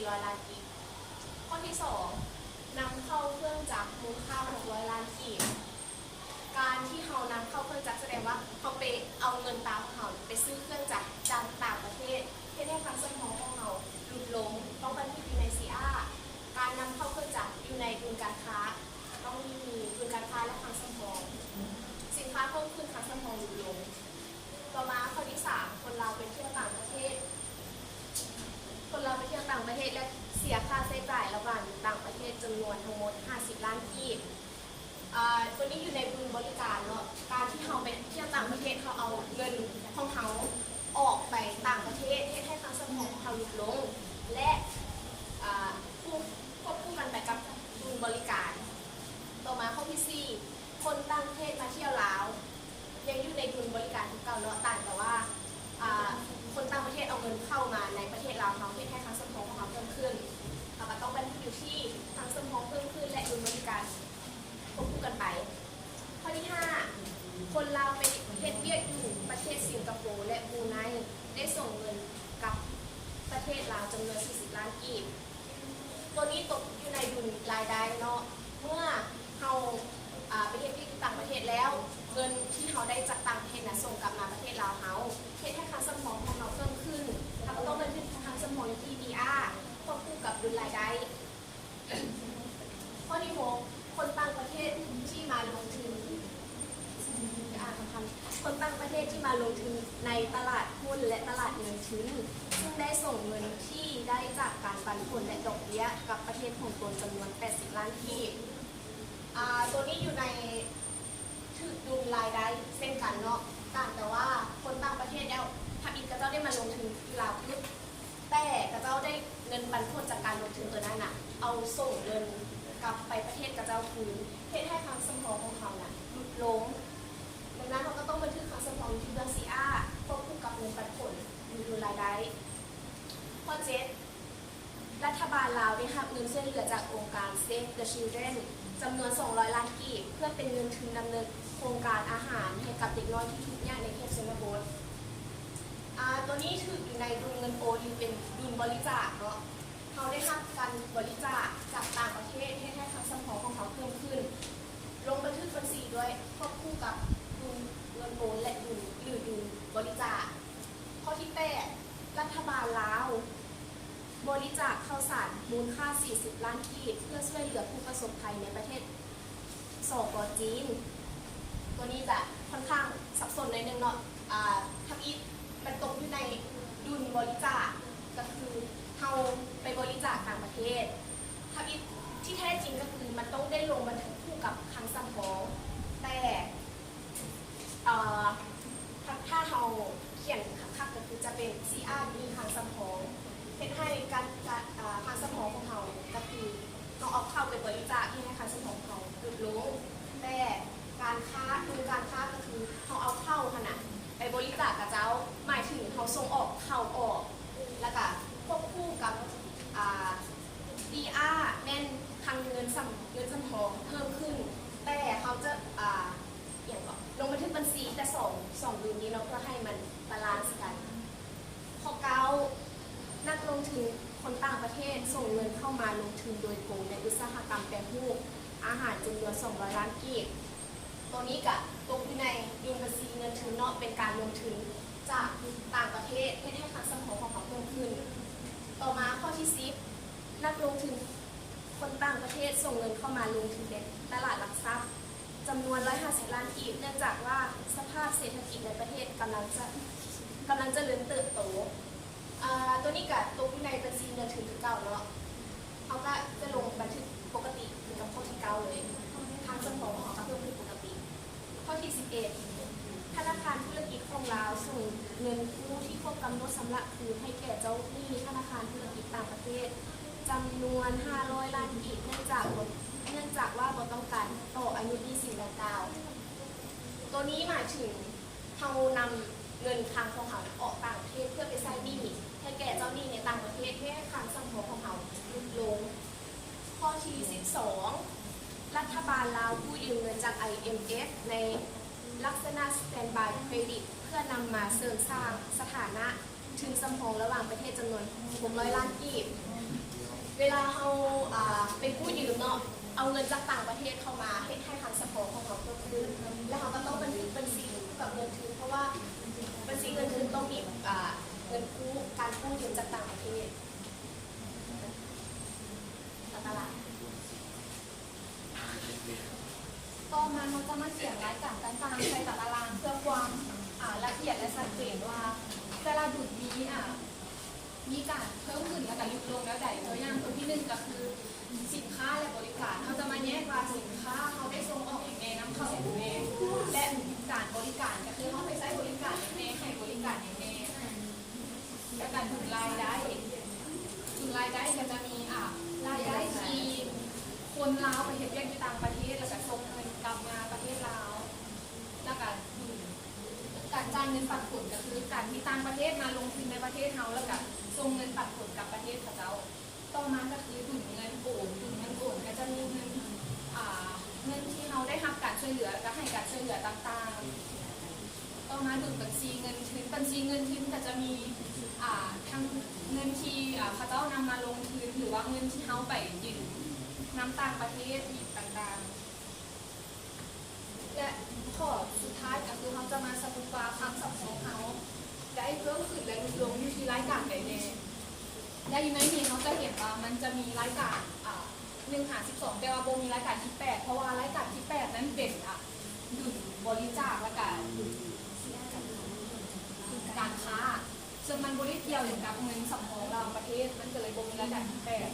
ຮ້ອຍລ້ານກີບ. ຂໍ້ທີສອງ ນຳເຂົ້າເຄື່ອງຈັກມູນຄ່າຫົກຮ້ອຍລ້ານກີບ. ການທີ່ເຮົານຳເຂົ້າເຄື່ອງຈັກສະແດງວ່າເຮົາໄປເອົາເງິນຕາຂອງເຮົາໄປຊື້ເຄື່ອງຈັກຈາກຕ່າງປະເທດ ເຮັດໃຫ້ຄັງສຳຮອງຂອງເຮົາຫຼຸດລົງ, ຕ້ອງບັນທຶກຢູ່ໃນ CR. ການນຳເຂົ້າເຄື່ອງຈັກຢູ່ໃນດຸນການຄ້າ ຕ້ອງມີດຸນການຄ້າ ແລະ ຄັງສຳຮອງ. ສິນຄ້າເພີ່ມຂຶ້ນ, ຄັງສຳຮອງຫຼຸດລົງ. ຕໍ່ມາຂໍ້ທີສາມ ຄົນລາວໄປທ່ຽວຕ່າງປະເທດ. ຄົນລາວໄປທ່ຽວຕ່າງປະເທດ ແລະ ເສຍຄ່າໃຊ້ຈ່າຍລະຫວ່າງຢູ່ຕ່າງປະເທດຈຳນວນທັງໝົດຫ້າສິບລ້ານກີບ. ອາ ຕົວນີ້ຢູ່ໃນດຸນບໍລິການເນາະ, ການທີ່ເຮົາໄປທ່ຽວຕ່າງປະເທດ ເຮົາເອົາເງິນຂອງເຮົາອອກໄປຕ່າງປະເທດ ເຮັດໃຫ້ຄັງສຳຮອງຂອງເຮົາຫຼຸດລົງ ແລະ ອາ ຄວບຄູ່ກັນໄປກັບດຸນບໍລິການ. ຕໍ່ມາຂໍ້ທີສີ່ ຄົນຕ່າງປະເທດມາທ່ຽວລາວ ຍັງຢູ່ໃນດຸນບໍລິການຄືເກົ່າເນາະ, ຕ່າງແຕ່ວ່າ ອາ ຄົນຕ່າງປະເທດເອົາເງິນເຂົ້າມາໃນປະເທດລາວເຮົາ ເຮັດໃຫ້ຄັງສຳຮອງຂອງເຮົາເພີ່ມຂຶ້ນ. ເຮົາກໍຕ້ອງບັນທຶກຢູ່ທີ່ຄັງສຳຮອງເພີ່ມຂຶ້ນ ແລະ ດຸນບໍລິການຄວບຄູ່ກັນໄປ. ຂໍ້ທີຫ້າ ຄົນລາວໄປເຮັດວຽກຢູ່ປະເທດສິງກະໂປ ແລະ ບຣູໄນ ໄດ້ສົ່ງເງິນກັບປະເທດລາວຈຳນວນສີ່ສິບລ້ານກີບ. ຕົວນີ້ຕົກຢູ່ໃນດຸນລາຍໄດ້ເນາະ, ເມື່ອເຮົາ ອາ ໄປເຮັດວຽກຢູ່ຕ່າງປະເທດແລ້ວ ເງິນທີ່ເຮົາໄດ້ຈາກຕ່າງປະເທດນະ ສົ່ງກັບມາປະເທດລາວເຮົາ ເຮັດໃຫ້ຄັງສຳຮອງຂອງເຮົາເພີ່ມຂຶ້ນ. ເຮົາກໍຕ້ອງບັນທຶກຄັງສຳຮອງຢູ່ທີ່ BR ຄວບຄູ່ກັບດຸນລາຍໄດ້. ຂໍ້ທີຫົກ ຄົນຕ່າງປະເທດທີ່ມາລົງທຶນ ອ່ານສຳຄັນ ຄົນຕ່າງປະເທດທີ່ມາລົງທຶນໃນຕະຫຼາດຫຸ້ນ ແລະ ຕະຫຼາດເງິນທຶນ ຊຶ່ງໄດ້ສົ່ງເງິນທີ່ໄດ້ຈາກການປັນຜົນ ແລະ ດອກເບ້ຍກັບປະເທດຂອງຕົນຈຳນວນແປດສິບລ້ານກີບ. ອາ ຕົວນີ້ຢູ່ໃນ ຖືກດຸນລາຍໄດ້ເຊັ່ນກັນເນາະ, ຕ່າງແຕ່ວ່າຄົນຕ່າງປະເທດແລ້ວ ທຳອິດເຂົາເຈົ້າໄດ້ມາລົງທຶນຢູ່ລາວພຸ້ນ ແຕ່ເຂົາເຈົ້າໄດ້ເງິນປັນຜົນຈາກການລົງທຶນຕົວນັ້ນນະ ເອົາສົ່ງເງິນກັບໄປປະເທດເຂົາເຈົ້າຄືນ ເຮັດໃຫ້ຄັງສຳຮອງຂອງເຮົານະຫຼຸດລົງ. ດັ່ງນັ້ນ ເຮົາກໍຕ້ອງບັນທຶກຄັງສຳຮອງຢູ່ທີ່ເບື້ອງ CR ຄວບຄູ່ກັບເງິນປັນຜົນຢູ່ ຢູ່ລາຍໄດ້. ຂໍ້ເຈັດ ລັດຖະບານລາວໄດ້ຮັບເງິນຊ່ວຍເຫຼືອຈາກອົງການ Save the Children ຈຳນວນສອງຮ້ອຍລ້ານກີບ ເພື່ອເປັນເງິນທຶນດຳເນີນໂຄງການອາຫານໃຫ້ກັບເດັກນ້ອຍທີ່ທຸກຍາກໃນເຂດຊົນນະບົດ. ອາ ຕົວນີ້ຖືກຢູ່ໃນດຸນເງິນໂອນ ຫຼື ເປັນດຸນບໍລິຈາກເນາະ. ເຮົາໄດ້ຮັບການບໍລິຈາກຈາກຕ່າງປະເທດ ເຮັດໃຫ້ຄັງສຳຮອງຂອງເຮົາເພີ່ມຂຶ້ນ. ລົງບັນທຶກບັນຊີດ້ວຍ ຄວບຄູ່ກັບດຸນເງິນໂອນ ແລະ ດຸນ ຫຼື ດຸນບໍລິຈາກ. ຂໍ້ທີແປດ ລັດຖະບານລາວ ບໍລິຈາກເຂົ້າສານມູນຄ່າສີ່ສິບລ້ານກີບ ເພື່ອຊ່ວຍເຫຼືອຜູ້ປະສົບໄພໃນປະເທດ ສປ ຈີນ. ຕົວນີ້ຈະຄ່ອນຂ້າງສັບສົນໜ້ອຍໜຶ່ງເນາະ. ອາ ທຳອິດມັນຕົກຢູ່ໃນດຸນບໍລິຈາກ ກໍຄືເຮົາໄປບໍລິຈາກຕ່າງປະເທດ. ທຳອິດທີ່ແທ້ຈິງກໍຄືມັນຕ້ອງໄດ້ລົງບັນທຶກຄູ່ກັບຄັງສຳຮອງ, ແຕ່ ເອີ ຖ້າ ຖ້າເຮົາຂຽນຄັກໆ ກໍຄືຈະເປັນ ຊີອາ ມີຄັງສຳຮອງ ເຮັດໃຫ້ການ ການ ເອີ ຄັງສຳຮອງຂອງເຮົາ ກໍຄືເຮົາເອົາເຂົ້າໄປບໍລິຈາກ ເຮັດໃຫ້ຄັງສຳຮອງຂອງເຮົາຫຼຸດລົງ. ແຕ່ການຄ້າ ຄືການຄ້າ ກໍຄືເຮົາເອົາເຂົ້າຫັ້ນນະ ໄປບໍລິຈາກເຂົາເຈົ້າ ໝາຍເຖິງເຮົາສົ່ງອອກເຂົ້າອອກ ແລ້ວກະຄວບຄູ່ກັບ ອາ ດີອາ ແມ່ນຄັງເງິນສຳ ເງິນສຳຮອງເພີ່ມຂຶ້ນ ແຕ່ເຮົາຈະ ອາ ອີ່ຫຍັງເກາະ ລົງບັນທຶກບັນຊີແຕ່ສອງ ສອງດຸນນີ້ເນາະ ເພື່ອໃຫ້ມັນບາລານກັນ. ຂໍ້ເກົ້າ ນັກລົງທຶນຄົນຕ່າງປະເທດສົ່ງເງິນເຂົ້າມາລົງທຶນໂດຍກົງໃນອຸດສາຫະກຳແປຮູບອາຫານຈຳນວນສອງຮ້ອຍລ້ານກີບ. ໂຕນີ້ກະຕົກຢູ່ໃນດຸນບັນຊີເງິນທຶນເນາະ ເປັນການລົງທຶນຈາກຕ່າງປະເທດ ເຮັດໃຫ້ຄັງສຳຮອງຂອງເຮົາເພີ່ມຂຶ້ນ. ຕໍ່ມາຂໍ້ທີສິບ ນັກລົງທຶນຄົນຕ່າງປະເທດສົ່ງເງິນເຂົ້າມາລົງທຶນໃນຕະຫຼາດຫຼັກຊັບ ຈຳນວນຮ້ອຍຫ້າສິບລ້ານກີບ ເນື່ອງຈາກວ່າສະພາບເສດຖະກິດໃນປະເທດກຳລັງຈະ ກຳລັງຈະເລີນເຕີບໂຕ. ອາ ໂຕນີ້ກະຕົກຢູ່ໃນບັນຊີເງິນທຶນຄືເກົ່າເນາະ, ເຮົາກະຈະລົງບັນທຶກປົກກະຕິຄືກັບຂໍ້ທີເກົ້າເລີຍ, ຄັງສຳຮອງຂອງເຮົາກະເພີ່ມຂຶ້ນປົກກະຕິ. ຂໍ້ທີສິບເອັດ ທະນາຄານທຸລະກິດຂອງລາວສົ່ງເງິນກູ້ທີ່ຄົບກຳນົດຊຳລະຄືນໃຫ້ແກ່ເຈົ້າໜີ້ທະນາຄານທຸລະກິດຕ່າງປະເທດ ຈຳນວນຫ້າຮ້ອຍລ້ານກີບ ເນື່ອງຈາກ ເນື່ອງຈາກວ່າບໍ່ຕ້ອງການຕໍ່ອາຍຸໜີ້ສິນດັ່ງກ່າວ. ໂຕນີ້ໝາຍເຖິງເຮົານຳເງິນຄັງຂອງເຮົາອອກຕ່າງປະເທດເພື່ອໄປໃຊ້ໜີ້ໃຫ້ແກ່ເຈົ້າໜີ້ໃນຕ່າງປະເທດ ເຮັດໃຫ້ຄັງສຳຮອງຂອງເຮົາຫຼຸດລົງ. ຂໍ້ທີສິບສອງ ລັດຖະບານລາວກູ້ຢືມເງິນຈາກ ໄອເອັມເອັຟ ໃນລັກສະນະ Standby Credit ເພື່ອນຳມາເສີມສ້າງສະຖານະທຶນສຳຮອງລະຫວ່າງປະເທດຈຳນວນຫົກຮ້ອຍລ້ານກີບ. ເວລາເຮົາ ອ່າ ໄປກູ້ຢືມເນາະ ເອົາເງິນຈາກຕ່າງປະເທດເຂົ້າມາເຮັດໃຫ້ຄັງສຳຮອງຂອງເຮົາເພີ່ມຂຶ້ນ ແລະ ເຮົາກໍຕ້ອງບັນທຶກບັນຊີກັບເງິນທຶນ ເພາະວ່າບັນຊີເງິນທຶນຕ້ອງມີ ອ່າ ເງິນກູ້ ການກູ້ຢືມຈາກຕ່າງປະເທດ. ຕໍ່ມາເຮົາຈະມາຂຽນລາຍການຕ່າງໆໃສ່ຕາຕະລາງ ເພື່ອຄວາມ ອ່າ ລະອຽດ ແລະ ຊັດເຈນວ່າແຕ່ລະດຸນມີ ອ່າ ມີການເພີ່ມຂຶ້ນ ແລະ ກະຫຼຸດລົງແນວໃດ. ຕົວຢ່າງຕົວທີໜຶ່ງກະຄືສິນຄ້າ ແລະ ບໍລິການ. ເຮົາຈະມາແຍກວ່າສິນຄ້າເຮົາໄດ້ສົ່ງອອກຫຍັງແດ່ ນຳເຂົ້າຫຍັງແດ່ ແລະ ການບໍລິການ ກະຄືເຮົາໄປໃຊ້ບໍລິການຫຍັງແດ່ ໃຫ້ບໍລິການຫຍັງແດ່. ແລ້ວກະດຸນລາຍໄດ້ ດຸນລາຍໄດ້ກະຈະມີ ອ່າ ລາຍໄດ້ທີ່ຄົນລາວໄປເຮັດວຽກຢູ່ຕ່າງປະເທດ ແລ້ວກະສົ່ງເງິນກັບມາປະເທດລາວ ແລ້ວກະດຸນການຈ່າຍເງິນປັນຜົນ ກະຄືການທີ່ຕ່າງປະເທດມາລົງທຶນໃນປະເທດເຮົາ ແລ້ວກະສົ່ງເງິນປັນຜົນກັບປະເທດເຂົາເຈົ້າ. ຕໍ່ມາກະຄືດຸນເງິນໂອນ ດຸນເງິນໂອນກະຈະມີເງິນ ອ່າ ເງິນທີ່ເຮົາໄດ້ຮັບການຊ່ວຍເຫຼືອ ແລ້ວກະໃຫ້ການຊ່ວຍເຫຼືອຕ່າງໆ. ຕໍ່ມາດຸນບັນຊີເງິນທຶນ ບັນຊີເງິນທຶນກະຈະມີ ອ່າ ທັງເງິນທີ່ ອ່າ ເຂົາເຈົ້ານຳມາລົງທຶນ ຫຼືວ່າເງິນທີ່ເຮົາໄປຢືມນຳຕ່າງປະເທດອີກຕ່າງໆ. ແລະ ຂໍ້ສຸດທ້າຍກະຄືເຮົາຈະມາສະຫຼຸບວ່າຄັງສຳຮອງເຮົາໄດ້ເພີ່ມຂຶ້ນ ແລະ ຫຼຸດລົງຢູ່ທີ່ລາຍການໃດແດ່. ແລະ ຢູ່ໃນນີ້ເຮົາຈະເຫັນວ່າມັນຈະມີລາຍການ ອ່າ ໜຶ່ງຫາສິບສອງ ແຕ່ວ່າບໍ່ມີລາຍການທີແປດ ເພາະວ່າລາຍການທີແປດນັ້ນເປັນ ອ່າ ດຸນບໍລິຈາກ ແລ້ວກະການຄ້າ ເຊິ່ງມັນບໍ່ໄດ້ກ່ຽວຫຍັງກັບເງິນສຳຮອງລະຫວ່າງປະເທດ ມັນກະເລີຍບໍ່ມີລາຍການທີແປດ.